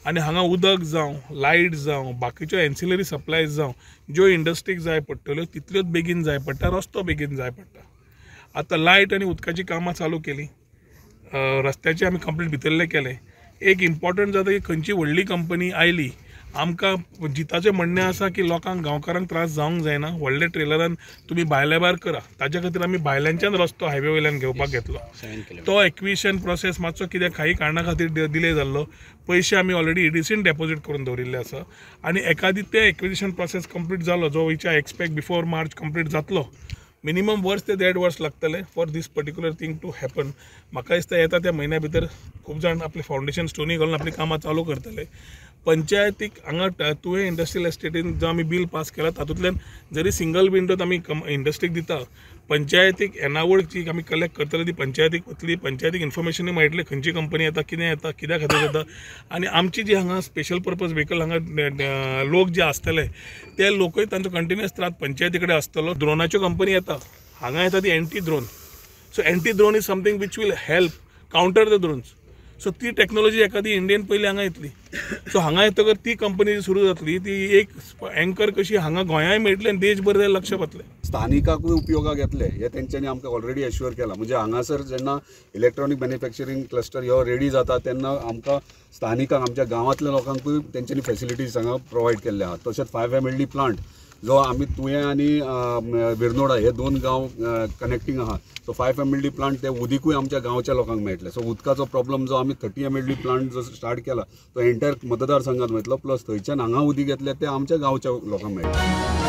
आनी हांगा उदक जावं, लायट जावं, बाकीच्यो एन्सिलरी सप्लायज जावं, ज्यो इंडस्ट्रीक जाय पडटल्यो तितल्योच बेगीन जाय पडटा, रस्तो बेगीन जाय पडटा. आतां लायट आनी उदकाचीं कामां चालू केलीं, रस्त्याचे आमी कंप्लीट भितरले केले. एक इम्पॉर्टंट जाता की खंयची व्हडली कंपनी आयली, आमकां जिताचें म्हणणें आसा की लोकांक, गांवकारांक त्रास जावंक जायना, व्हडले ट्रेलरान तुमी भायल्या भायर करा. ताच्या खातीर आमी भायल्यांच्यान रस्तो हायवे वयल्यान घेवपाक घेतलो. तो एक्विशन प्रोसेस मातसो कित्याक काही कारणा खातीर डिले जाल्लो. पयशे आमी ऑलरेडी EDCन डेपोजीट करून दवरिल्ले आसा आनी एकादी ते एक्विजिशन प्रोसेस कंप्लीट जालो, जो which I expect before March complete जातलो, मिनिमम वर्स ते 1.5 वर्स लागतले for this particular thing to happen. म्हाका दिसता येता त्या म्हयन्या भितर खूब जाण आपले फावंडेशन स्टोनी घालून आपलीं कामां चालू करतले. पंचायतीक हांगा तुवें इंडस्ट्रियल एस्टेटीन जो आमी बील पास केला तातूंतल्यान जरी सिंगल विंडोत आमी इंडस्ट्रीक दिता, पंचायतीक येणावळ जी आमी कलेक्ट करतले ती पंचायतीक वतली, पंचायतीक इन्फॉर्मेशनूय मेळटलें खंयची कंपनी येता, कितें येता, कित्या खातीर येता. आनी आमची जी हांगा स्पेशल पर्पज व्हेकल हांगा लोक जे आसतले ते लोकूय तांचो कंटिन्युअस त्रास पंचायती कडेन आसतलो. ड्रोनाच्यो कंपनी येता, हांगा येता ती anti drone. So anti drone is something which will help counter the drones. So ती टॅक्नोलॉजी एखादी इंडियन पयली हांगा येतली. सो हांगा येतकर ती कंपनी सुरू जातली, ती एक एंकर कशी हांगा गोंयांय मेळटली आनी देशभर लक्ष वतलें. स्थानिकाकूय उपयोगाक येतले हे तेंच्यांनी आमकां ऑलरेडी एश्युअर केलां. म्हणजे हांगासर जेन्ना इलेक्ट्रॉनीक मॅन्युफॅक्चरींग क्लस्टर हो रेडी जाता तेन्ना आमकां स्थानिकांक, आमच्या गांवांतल्या लोकांकूय तेंच्यांनी फेसिलिटीज हांगा प्रोवायड केल्ले आहा. तशेंच 5 MLD plant जो आमी तुयें आनी विरनोडा हे 2 गांव कनेक्टींग आहा, सो 5 MLD plant ते उदीकूय आमच्या गांवच्या लोकांक मेळटलें. सो उदकाचो प्रॉब्लम जो आमी 30 MLD plant जो स्टार्ट केला तो एंटायर मतदारसंघात वयतलो, प्लस थंयच्यान हांगा उदीक येतलें तें आमच्या गांवच्या लोकांक मेळटलें.